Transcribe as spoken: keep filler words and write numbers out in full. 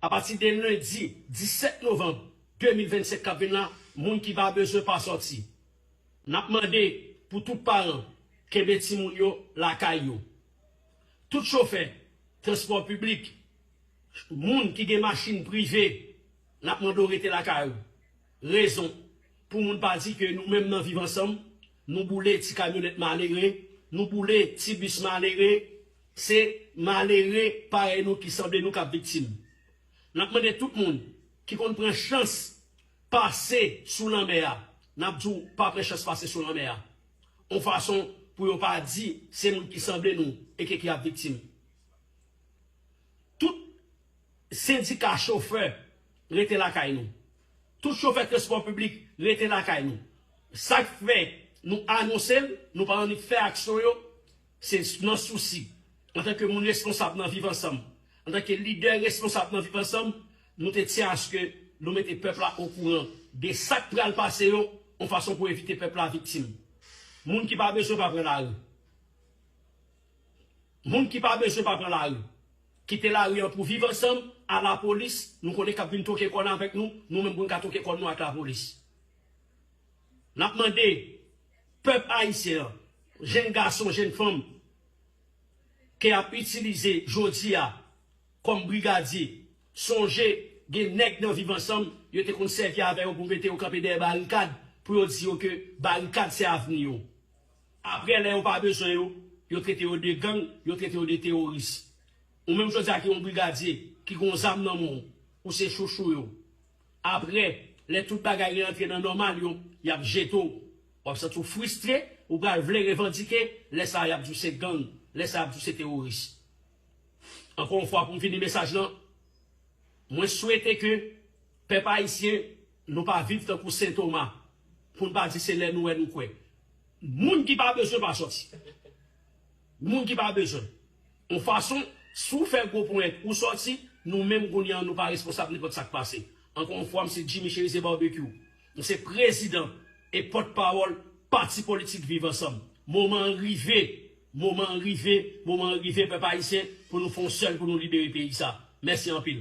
Apati de lendi disèt novanm de mil vennsenk k ap vin la, moun ki pa bezwen pa sòti. N ap mande pou tout paran kenbe timoun yo lakay yo. Tout chofè transpò piblik, moun ki gen machin prive, n ap mande w rete lakay ou. Rezon pou moun pa di ke nou menm nan Viv Ansanm, nou boule ti kamyonèt malere, nou boule ti bis malere, se malere parèy nou ki sanble nou k ap viktim. N ap mande tout moun ki konn pran chans pase sou lanmè a, n ap di w pa pran chans pase sou lanmè a. Yon fason pou yo pa di se moun ki sanble nou e ke ki ap viktim. Tout sendika chofè rete lakay nou. Tout chofè transpò piblik rete lakay nou. Sa k fè nou anonse l, nou pa annik fè aksyon yo, se nan sousi, antanke moun responsab nan Viv Ansanm, antanke lidè responsab nan Viv Ansanm, nou te tyen aske nou mete pèp la okouran de sa k pral pase yo, yon fason pou evite pèp la viktim. Moun ki pa bezwen pa pran lari. Moun ki pa bezwen pa pran lari. Kite lari an pou Viv Ansanm, a lapolis, nou konnen k ap vin twoke kòn avèk nou, nou menm pou n ka twoke kòn nou ak lapolis. N ap mande pèp ayisyen an, jenn gason, jenn fanm, ke y ap itilize jodi a kòm brigadye, sonje gen nèg nan Viv Ansanm, yo te konn sèvi avè yo pou mete yo kanpe dèyè barikad, pou yo di yo ke barikad se avni yo. Apre, lè yo pa bezwen yo, yo trete yo de gang, yo trete yo de teworis. Ou menm jodi a ki yon brigadye, ki gen yon zam nan men w, ou se chouchou yo. Apre, lè tout bagay reantre nan nòmal yo, y ap jete w. W ap santi w fristre, ou pral vle revandike, lè sa a y ap di w se gang, lè sa a y ap di w se teworis. Ankò yon fwa pou m fini mesaj lan, mwen swete ke pèp ayisyen, nou pa viv tankou Sen Toma, pou n pa di se lè nou wè nou kwè. Moun ki pa bezwen pa sòti. Moun ki pa bezwen. Yon fason, si w fè gwo ponyèt ou sòti, nou menm kounye a nou pa responsab nenpòt sa k pase. Ankò yon fwa, m se Jimmy Cherizier Barbecue. M se prezidan e pòtpawòl pati politik Viv Ansanm. Moman an rive, moman an rive, moman an rive, pèp ayisyen, pou nou fè yon sèl pou nou libere peyi sa. Mèsi anpil.